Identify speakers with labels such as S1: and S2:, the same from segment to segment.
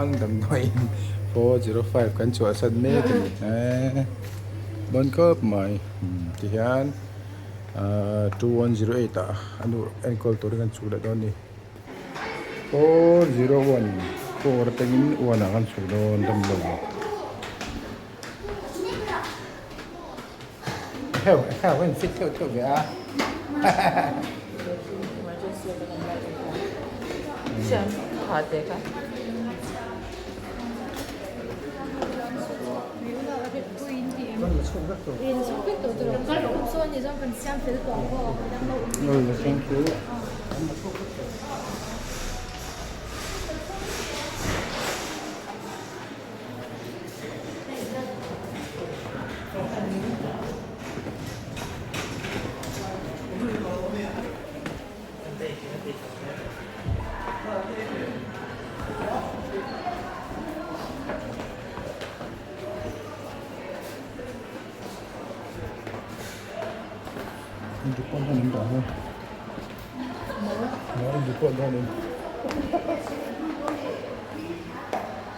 S1: chuan damdawiin 405 kan chhuahsan mek a ni e bawn khawp mai tihian ahh 2108 ah a nu enkawl turin kan chhuk leh dawn a ni 401 four atangin one ah kan chhuk dawn damlo. Heuh heuh a in fit theuh theuh ve a.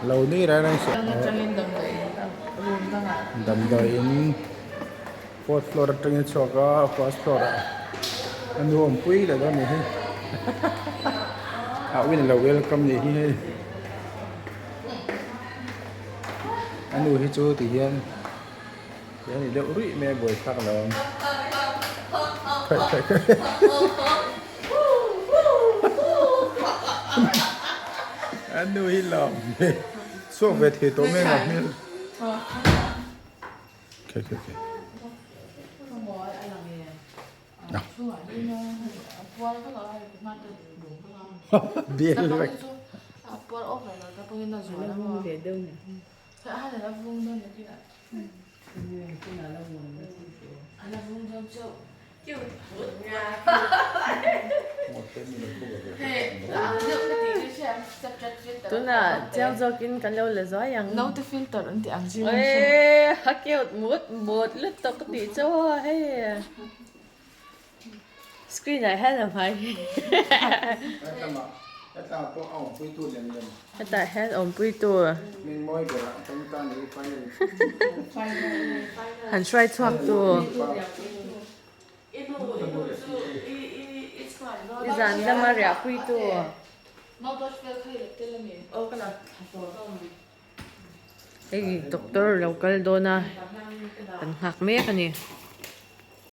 S1: Lo ni reng reng suh damdawiin fourth floor atangin a chhuak a first floor ah a nu awmpui leh dawn a nih hi a win lo welcome nih hi hei a nu hi chu ti hian a ni deuh ruih mai a buaithlak lo ang khaih khaih khaih a nu hi lawm hmel chhuak ve thei tawh mai ang hmel khaih khaih khaih bial vek
S2: Tunah chiang zawkin kan lo la zuai ang.
S3: Naute filter an tih ang zir
S2: Eee a cute mut mut lutuk ka tih chu a hei. Screen ah hian a hmai hi. Hetah hian awmpuitu han hruai chhuak tu. I zan lama riahpuitu. Hei doctor lo kal dawn a kan nghak mek a ni.